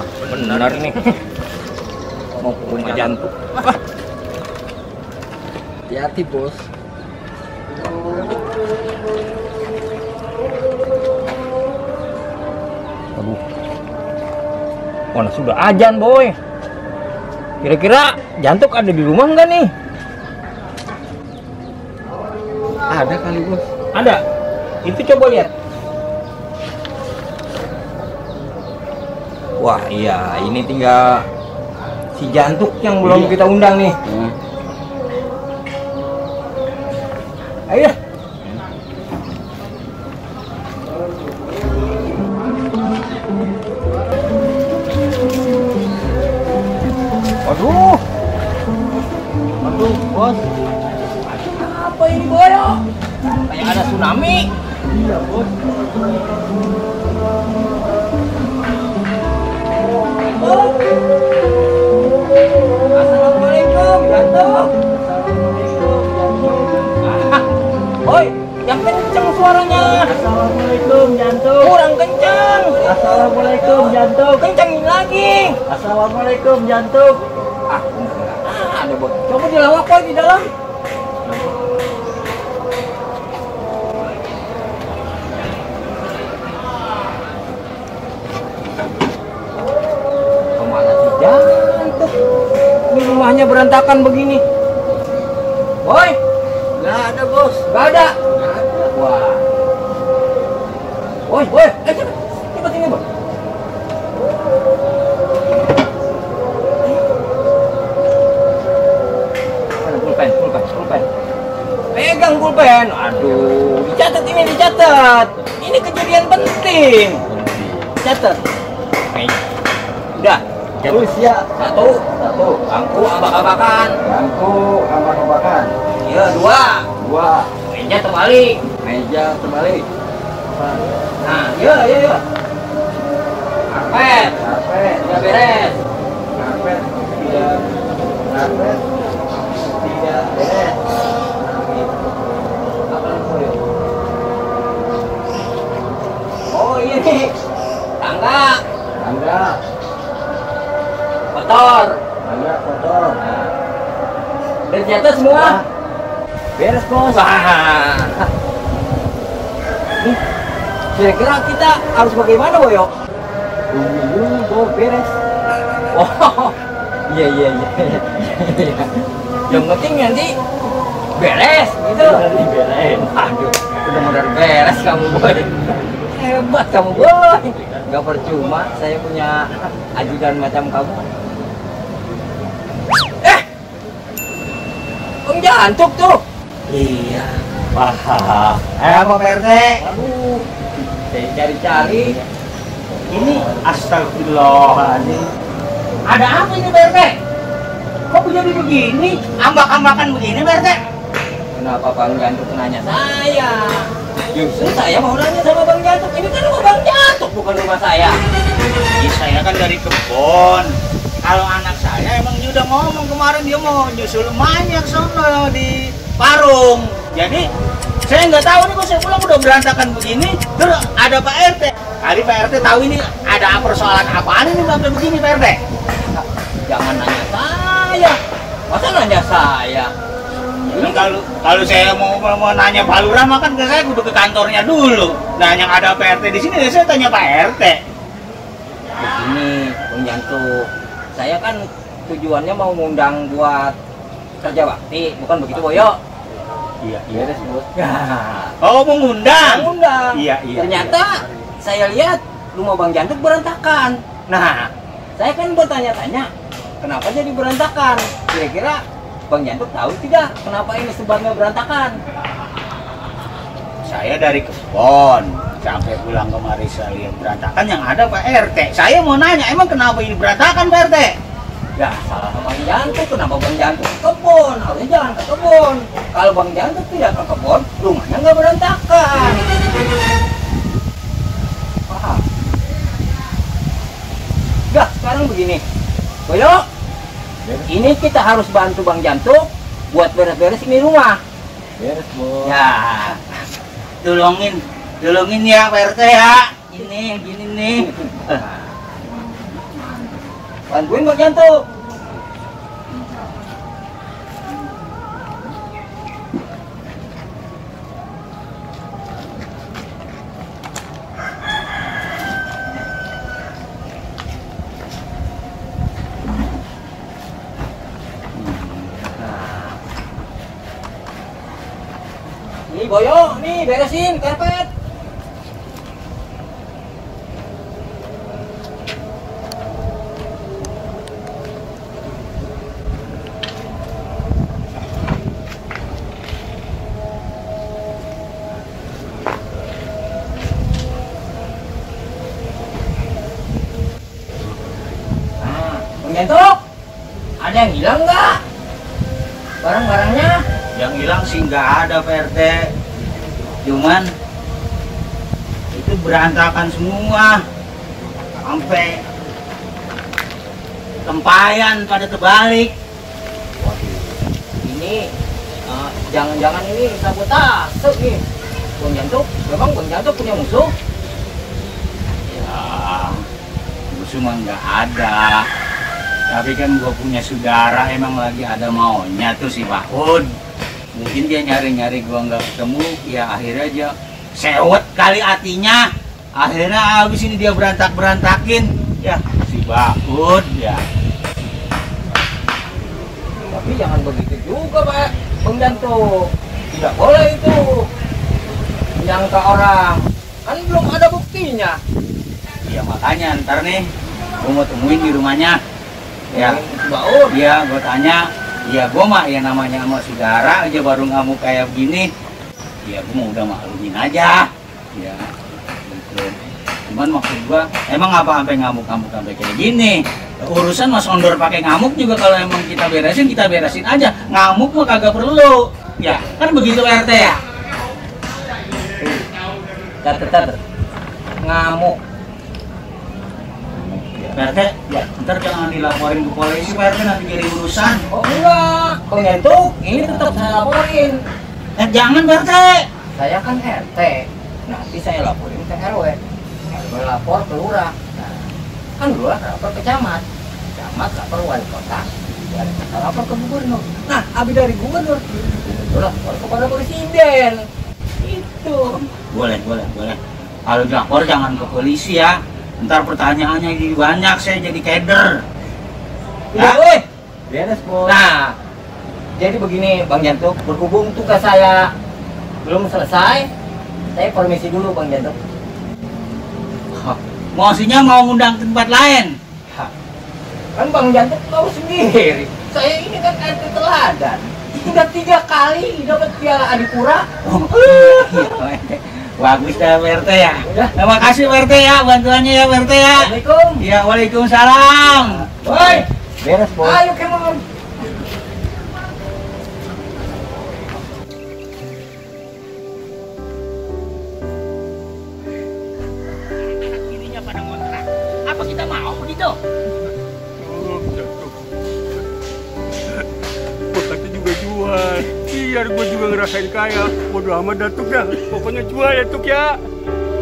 Wah, benar nih. Mau ke rumah jantung. Hati-hati, Bos. Aduh. Mana sudah azan, boy. Kira-kira jantung ada di rumah nggak nih? Ada kali, Bos. Ada. Itu coba lihat. Wah, iya, ini tinggal si jantung yang belum kita undang nih. Ayo. Waduh. Aduh, Bos. Apa ini, boyo? Kayak ada tsunami. Iya, Bos. Assalamualaikum, jantung. Oi, yang kenceng suaranya. Assalamualaikum, jantung. Kurang kenceng. Assalamualaikum, jantung. Kencengin lagi. Assalamualaikum, jantung. Ada bos. Coba dilawak boy di dalam. Kemana si jantung? Ini rumahnya berantakan begini. Boy, Nggak ada, Bos. nggak ada. Nggak ada. Wah. Woi, cepat ini, Bos. Mana pulpen. Pegang pulpen. Aduh, dicatat ini, dicatat. Ini kejadian penting. Catat. Udah. Terus ya. Satu. Bangku abak-abakan. Bangku abak-abakan. Iya, dua. 2. Meja terbalik. Meja terbalik. Nah, iya. Karpet. Karpet. Udah beres. Karpet. Karpet. Tidak beres. Apa lagi, Boy? Oh, ini tangga Tangga. kotor. Tangga kotor. Udah dicatat semua. Beres, Bos. Wah. Nih, kira-kira kita harus bagaimana, Boyo? Tunggu dulu, Bos. Beres. Oh, iya. Yang penting nanti beres gitu. Beres. Aduh, benar-benar beres kamu, Boy. Hebat kamu, Boy. Gak percuma saya punya ajudan macam kamu. Bang jantung tuh. Iya. Wah. Apa, Pak RT? Aduh, saya cari-cari. Ini astagfirullahaladzim. Ada apa ini, Pak RT? Kok jadi begini? Ambak-ambakan begini, Pak RT? Kenapa Bang Jantung nanya saya? Justru saya mau nanya sama Bang Jantung. Ini kan rumah Bang Jantung, bukan rumah saya. Ini saya kan dari kebun. Kalau anak saya emang dia udah ngomong kemarin dia mau nyusul banyak sono di Parung. Jadi saya nggak tahu nih, kok saya pulang udah berantakan begini. Terus ada Pak RT. Kali Pak RT tahu ini ada persoalan apaan ini sampai begini, Pak RT? Jangan nanya saya. Masa nanya saya? Ini kalau saya mau nanya Pak Lurah mah kan saya kudu ke kantornya dulu. Nah, yang ada Pak RT di sini saya tanya Pak RT. Begini, Bang Jantung. Saya kan tujuannya mau ngundang buat kerja bakti, bukan begitu, Boyo? Iya, Beres, Bos. Oh, mau ngundang? Ngundang. Iya. Ternyata saya lihat rumah Bang Jantung berantakan. Nah, saya kan bertanya-tanya, kenapa jadi berantakan? Kira-kira Bang Jantung tahu tidak kenapa ini sebabnya berantakan? Saya dari kebun sampai pulang kemari saya lihat berantakan, yang ada Pak RT. Saya mau nanya, emang kenapa ini berantakan, Pak RT? Ya, salah Bang Jantung. Kenapa Bang Jantung ke kebun? Harusnya jangan ke kebun. Kalau Bang Jantung tidak ke kebun, rumahnya nggak berantakan. Paham? Dah, sekarang begini, Boyo, ini kita harus bantu Bang Jantung buat beres-beres ini rumah. Beres, Bos. Ya, Tolongin ya Pak RT ya. Ini gini nih. Bantuin Bang Jantuk. Nih Boyo, nih beresin karpet. Nah, Bang Jantuk, ada yang hilang nggak? Barang-barangnya? Yang hilang sih nggak ada Pak RT. Cuman itu berantakan semua. Sampai tempayan pada terbalik. Waduh, ini jangan-jangan ini sabotase nih. Bang Jantuk, memang Bang Jantuk punya musuh? Ya, musuh mah nggak ada. Tapi kan gue punya saudara emang lagi ada maunya tuh si Bahun. Mungkin dia nyari-nyari gua nggak ketemu, ya akhirnya aja sewet kali hatinya. Akhirnya abis ini dia berantakin, ya si Baud ya. Tapi jangan begitu juga Pak Bang Jantuk. Tidak boleh itu menyangka orang, kan belum ada buktinya. Ya makanya ntar nih gua mau temuin di rumahnya. Ya, Baud. ya gua tanya. Ya gue mah ya namanya sama saudara aja baru ngamuk kayak begini. Ya gue mau udah maklumin aja. Ya gitu. Cuman maksud gue emang apa sampai ngamuk-ngamuk sampai kayak gini. Urusan mas ondor pakai ngamuk juga kalau emang kita beresin aja. Ngamuk mah kagak perlu. Ya kan begitu RT ya. Catet. Ngamuk. RT, ya ntar jangan dilaporin ke polisi Pak RT, nanti jadi urusan. Oh enggak, Bang Jantuk, ini tetap saya laporin. Jangan Pak RT. Saya kan RT, nanti saya laporin ke RW. RW lapor ke lurah. Nah, kan lurah lapor ke camat, camat lapor wali kota, wali kota lapor ke gubernur. Nah, abis dari gubernur lapor kepada presiden. Itu. Boleh. Kalau dilapor jangan ke polisi ya. Ntar pertanyaannya jadi banyak, saya jadi keder. Ya, weh. Beres, Bos. Nah, jadi begini Bang Jantuk, berhubung tugas saya belum selesai, saya permisi dulu Bang Jantuk. Maksudnya mau ngundang ke tempat lain? Kan Bang Jantuk tahu sendiri, saya ini kan RT teladan. Sudah 3 kali dapat piala Adipura. Bagus dah Pak RT ya. Udah. Terima kasih Pak RT ya, bantuannya ya Pak RT ya. Assalamualaikum. Ya, waalaikumsalam. Woi, beres Bos. Ayo kemon. Ininya pada ngontrak. Apa kita mau begitu? Kata juga jual, biar gue juga ngerasain kaya. Bodoh amat Datuk dah, pokoknya jual ya Tuk ya.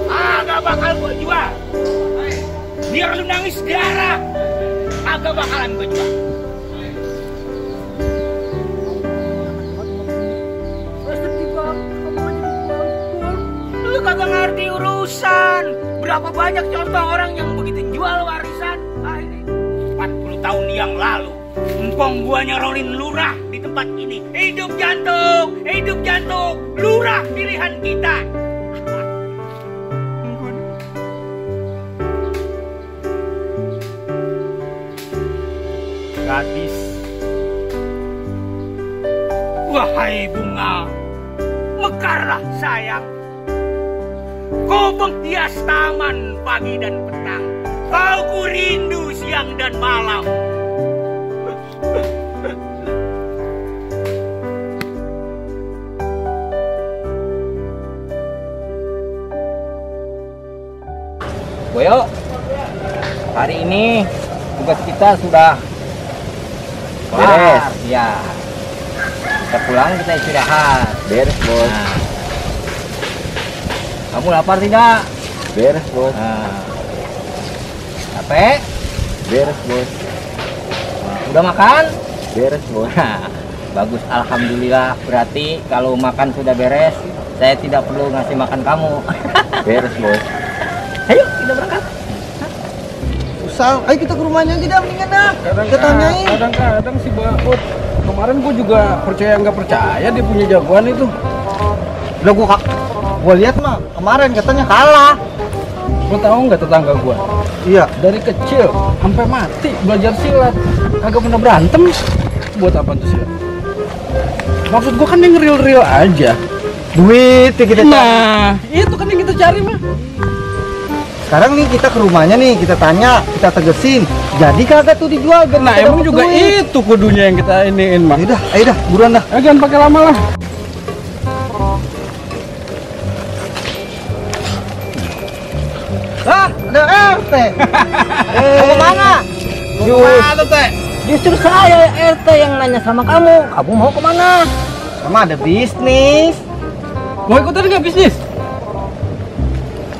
Agak bakal gue jual. Biar lu nangis darah, agak bakalan gue jual. Lu kagak ngerti urusan. Berapa banyak contoh orang yang begitu jual warisan. Ini 40 tahun yang lalu empong gua nyarolin lurah di tempat ini. Hidup jantung, lurah pilihan kita. Gadis, Wahai bunga, mekarlah sayang. Kau menghias taman pagi dan petang. Kau ku rindu siang dan malam. Boyo, hari ini tugas kita sudah beres. Ya, kita pulang, kita istirahat. Beres Bos. Nah. Kamu lapar tidak? Beres Bos. Nah. Capek? Beres Bos. Udah makan? Beres, Bos. Bagus, alhamdulillah. Berarti kalau makan sudah beres, saya tidak perlu ngasih makan kamu. Beres, Bos. Ayo, kita berangkat. Usah, ayo kita ke rumahnya aja dah, mendingan dah. Kita tanyain. Kadang-kadang si Baut. Kemarin gua juga percaya nggak percaya dia punya jagoan itu. Udah gua lihat mah kemarin katanya kalah. Lo tahu nggak tetangga gua? Iya. Dari kecil sampai mati belajar silat, kagak pernah berantem. Buat apa tuh silat? Maksud gua kan yang real aja. Duit ya kita cari. Nah, itu kan yang kita cari mah. Sekarang nih kita ke rumahnya nih, kita tanya, kita tegesin. Jadi kagak tuh dijual biar Nah, kita emang dapet juga duit. itu kudunya yang kita iniin mah. Ayo dah, buruan dah. Jangan pakai lama lah. Ada RT. Mau kemana? Kemana, Teh? Justru saya RT yang nanya sama kamu. Kamu mau kemana? Sama ada bisnis. Mau ikutan nggak bisnis?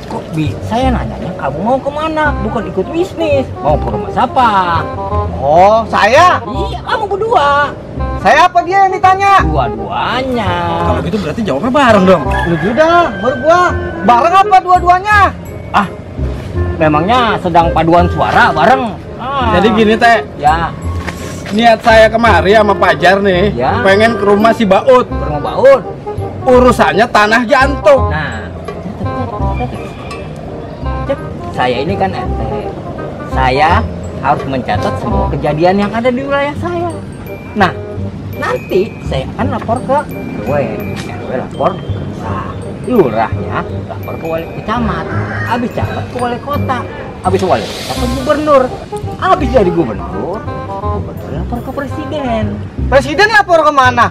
Kok saya nanyanya kamu mau kemana? Bukan ikut bisnis. Mau ke rumah siapa? Oh, saya? Iya, kamu berdua. Saya apa dia yang ditanya? Dua-duanya. Kalau gitu berarti jawabnya bareng dong. Lu juga, baru gua. Bareng apa dua-duanya? Ah, memangnya sedang paduan suara bareng. Jadi gini Teh, Ya, niat saya kemari sama Pajar nih, Ya. pengen ke rumah si Baut. berumah baut. Urusannya tanah jantung. Nah, cek, saya ini kan RT. Saya harus mencatat semua kejadian yang ada di wilayah saya. Nah, nanti saya akan lapor ke RW. RW lapor ke desa. Lurahnya lapor ke wali kecamatan. Habis camat ke wali kota. Habis wali kota ke gubernur. Habis dari gubernur lapor ke presiden. Presiden lapor kemana?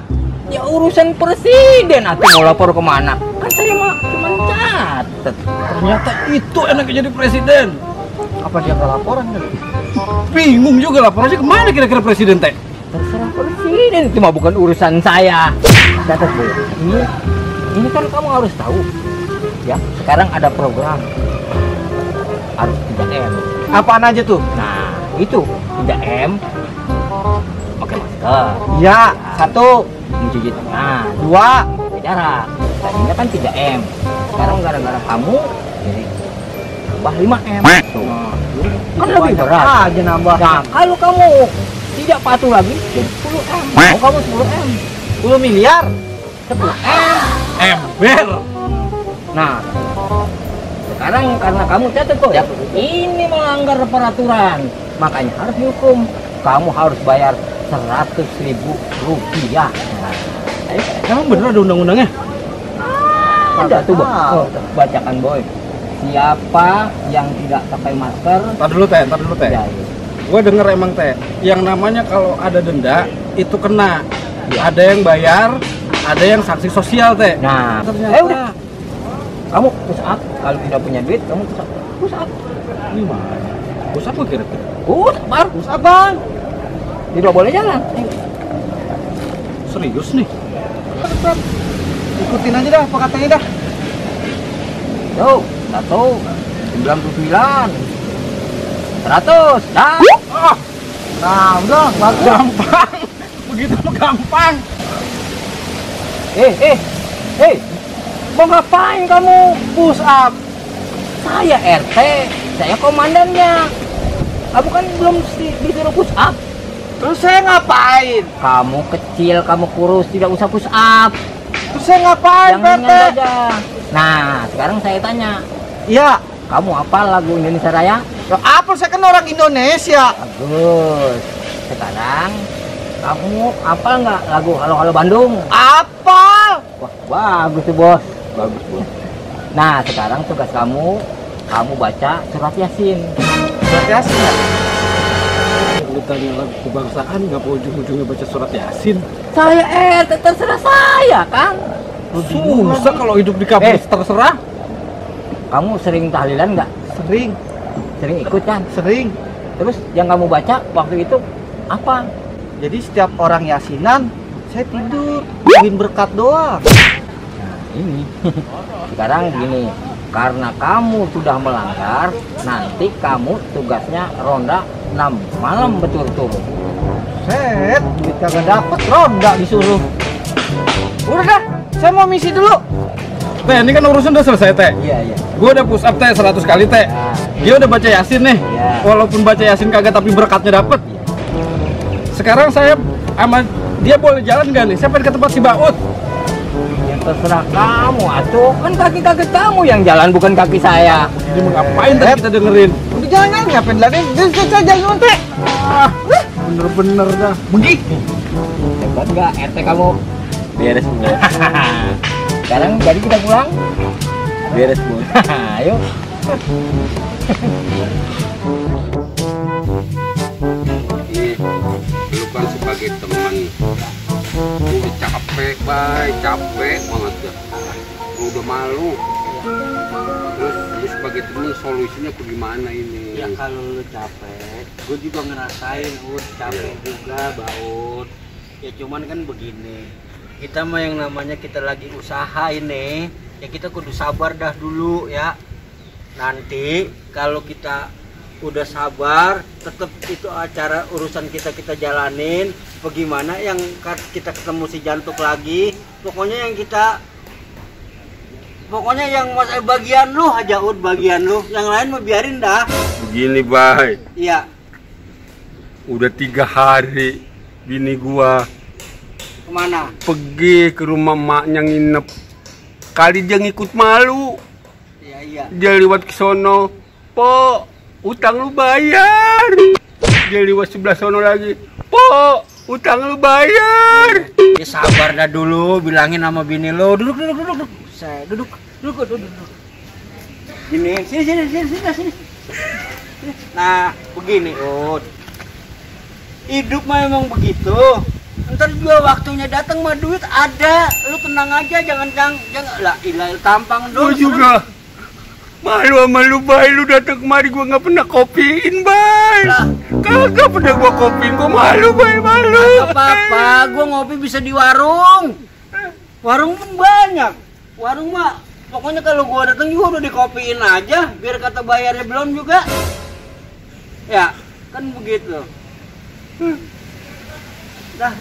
Ya urusan presiden, atau mau lapor kemana? Kan saya mah cuma catet. Ternyata itu enaknya jadi presiden. Apa dia ke laporan kali? Bingung juga laporannya kemana kira-kira presiden Teh? Terserah presiden, itu mah bukan urusan saya. Catat Bu, ini kan kamu harus tahu. Ya, sekarang ada program harus 3M. Apaan aja tuh? Nah, itu 3M. Pakai masker, Ya, satu, mencuci tangan, dua. jaga jarak. Tadinya kan 3M. Sekarang gara-gara kamu jadi tambah 5M. Tuh. Kan lebih berat. Aja nambah. Nah, kalau kamu tidak patuh lagi, jadi 10M. Mau kamu 10M? 10 miliar. 10M. Ember. Nah, sekarang karena kamu catat kok, ini melanggar peraturan. Makanya harus dihukum. Kamu harus bayar 100.000 rupiah. Nah, ayo. Emang bener ada undang-undangnya? Ada tuh, Boy. Tahu. Oh, bacakan, Boy. Siapa yang tidak pakai masker, Ntar dulu Teh. ya, Gue denger emang Teh, yang namanya kalau ada denda itu kena. Ya. Ada yang bayar, ada yang sanksi sosial Teh. Nah, Ternyata. udah. Kamu push up, kalau tidak punya duit, kamu push up. Push up. Gimana? Bos apa kira-kira? Push up, Bang. Tidak boleh jalan. Serius nih? Ikutin aja dah, apa katanya dah. Tuh, 199. 100. Dah. Ah, Nah, udah, bagus. gampang. Begitu mah gampang. Eh. Mau ngapain kamu push up? Saya RT, saya komandannya. Kamu kan belum disuruh push up. Terus saya ngapain? Kamu kecil, kamu kurus, tidak usah push up. Terus saya ngapain, Yang Pak ringan RT? saja. Nah, sekarang saya tanya, Iya. kamu hafal lagu Indonesia Raya? Loh, apa saya kan orang Indonesia? Bagus. Sekarang kamu hafal nggak lagu Halo Halo Bandung? Apa? Wah, bagus tuh, Bos. Bagus, Bos. Nah, sekarang tugas kamu baca surat Yasin. Berarti asli ya? Lu tanya lagu kebangsaan, nggak mau ujung-ujungnya baca surat Yasin. Saya RT, terserah saya, kan? Susah kalau hidup di kampus terserah. Kamu sering tahlilan nggak? Sering, Sering ikut kan? sering. Terus yang kamu baca waktu itu apa? Jadi setiap orang yasinan, saya tidur, bikin berkat doang. Nah, ini. Sekarang gini, karena kamu sudah melanggar, nanti kamu tugasnya ronda 6 malam berturut-turut. Buset, duit kagak dapet, ronda disuruh. Udah dah, saya mau misi dulu. Teh, ini kan urusan udah selesai, Teh. Iya. Gue udah push up, Teh, 100 kali, Teh. Dia udah baca Yasin nih. Iya. Walaupun baca Yasin kagak, tapi berkatnya dapet. Sekarang saya sama dia boleh jalan gak nih? Saya pengen ke tempat si Baut. Ya terserah kamu, atuh. Kan kaki-kaki kamu yang jalan, bukan kaki saya. Jadi mau ngapain tadi kita dengerin? Udah jangan ngapain lagi? Saya jangan teh. Bener-bener dah. Begitu. Hebat nggak RT kamu? Beres, Bu. Sekarang jadi kita pulang? Beres, Bu. Ayo. Lu kan sebagai teman udah capek banget dah. Lu udah malu. Terus lu sebagai teman solusinya gimana ini? Ya kalau lu capek, gue juga ngerasain capek juga Baut. Ya cuman kan begini, kita mah yang namanya kita lagi usaha ini, ya kita kudu sabar dah dulu ya. Nanti kalau kita udah sabar, tetap itu acara urusan kita jalanin. Bagaimana yang kita ketemu si Jantuk lagi, pokoknya yang bagian lu aja bagian lu, yang lain mah biarin dah. Begini, Bay. Iya. Udah 3 hari bini gua Kemana? pergi ke rumah maknya nginep. Kali dia ngikut malu. Iya. Dia lewat ke sono. Po, utang lu bayar. Dia lewat sebelah sono lagi. Po, utang lu bayar. Ya sabar dah dulu, bilangin sama bini lo. Duduk. Saya duduk. Gini, sini. Nah, begini, Ud. Hidup mah emang begitu. Ntar juga waktunya datang mah duit ada. Lu tenang aja, jangan lah ilah tampang dulu. Gua juga malu sama lu, Bay. Lu datang kemari gua nggak pernah kopiin, Bay. Kagak pernah gua kopiin. Gua malu, Bay, malu. Gak apa-apa, gua ngopi bisa di warung. Warung pun banyak. Warung mah pokoknya kalau gua datang juga udah dikopiin aja, biar kata bayarnya belum juga. Ya, kan begitu. Dah.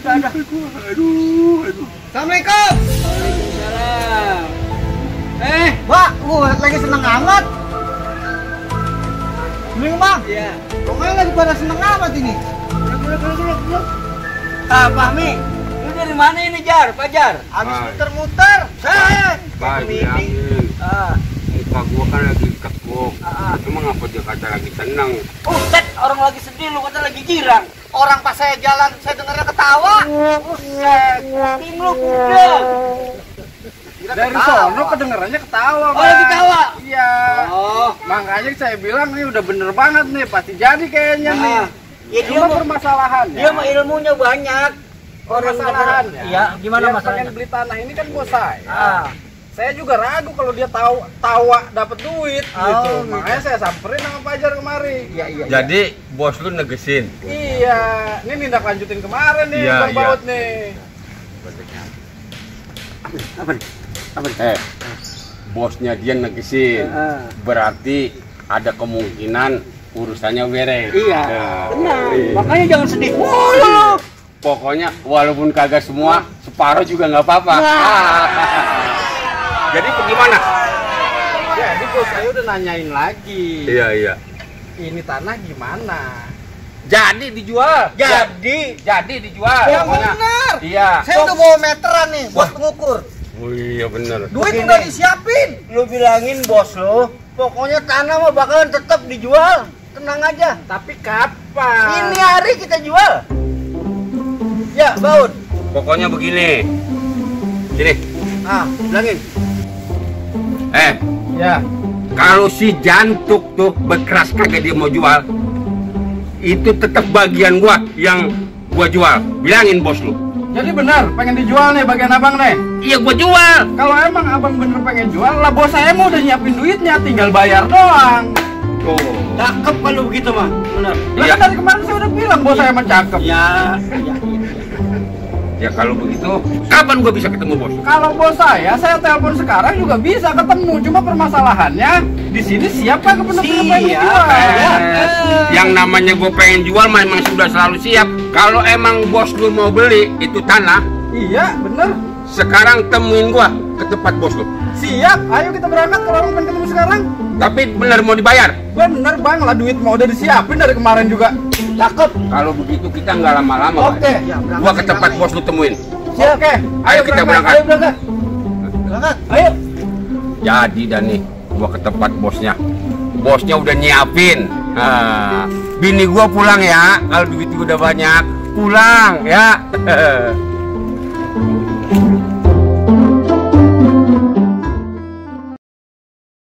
Aduh. Assalamualaikum. Waalaikumsalam. Mbak, lagi seneng amat. Ini Bang. Iya. Pokoknya lagi pada seneng amat ini. Duduk. Ah, Fahmi, lu dari mana ini, Jar? Pajar? Habis Hai. muter-muter. Bay, Midi. bilangin. Ah. Muka gua kan lagi tekuk. Ah. Emang apa dia kata lagi seneng? Set, orang lagi sedih, lu kata lagi girang. Orang pas saya jalan, saya dengarnya ketawa. Buset, kuping lu budek. Dari sono kedengarannya ketawa, Oh, lagi tawa? Iya. Oh. Makanya saya bilang nih udah bener banget nih, pasti jadi kayaknya nih. Ah. Ya dia Cuma mah permasalahannya. dia mah ilmunya banyak. Permasalahannya. Iya, gimana Yang masalahnya? pengen beli tanah ini kan bos saya. Ah. Saya juga ragu kalau dia tawa dapat duit gitu. gitu. Makanya saya samperin sama Pajar kemari. Iya. Jadi bos lu negesin. Iya, ini nindak lanjutin kemarin nih, Iya, Bang iya. Baut nih. Bosnya dia negesin. Berarti ada kemungkinan urusannya beres. Iya. Nah, Benar. iya. Makanya jangan sedih mulu. Pokoknya walaupun kagak semua, separuh juga nggak apa-apa. Jadi bagaimana? Jadi bos saya udah nanyain lagi. Iya. Ini tanah gimana? Jadi dijual. Jadi dijual. Yang Pokoknya. benar. Iya. Saya udah bawa meteran nih buat pengukur. Oh iya bener. Duit Begini. udah disiapin. Lu bilangin bos lu, pokoknya tanah mah bakalan tetap dijual. Tenang aja. Tapi kapan? Ini hari kita jual. Ya, Baut. Pokoknya begini. Gini. Ah, bilangin. Ya, Kalau si Jantuk tuh berkeras kagak dia mau jual, itu tetap bagian gua yang gua jual. Bilangin bos lu. jadi benar pengen dijual nih bagian abang nih. Iya gua jual. Kalau emang abang bener pengen jual, lah bos saya mau udah nyiapin duitnya, tinggal bayar doang. Tuh. Cakep kalau begitu mah. Benar. Lah Iya. kan dari kemarin saya udah bilang bos saya mah cakep. Ya. Ya kalau begitu, kapan gua bisa ketemu bos? Kalau bos saya telepon sekarang juga bisa ketemu. Cuma permasalahannya di sini siapa yang bener-bener pengen Siap. dijual? Ya. Yang namanya gua pengen jual memang sudah selalu siap. Kalau emang bos lu mau beli itu tanah, Iya, bener. sekarang temuin gua ke tempat bos lu. Siap, ayo kita berangkat kalau orang pengen ketemu sekarang. Tapi bener mau dibayar. Bener bang, lah duit mau udah disiapin dari kemarin juga. Cakep. Kalau begitu kita nggak lama-lama. Oke. Bay. Gua ke tempat bos lu temuin. Siap. Oke. Ayo kita berangkat. Ayo berangkat. Berangkat. Ayo. Jadi dan nih, gua ke tempat bosnya. Bosnya udah nyiapin. Bini gua pulang ya, kalau duit udah banyak. Pulang ya.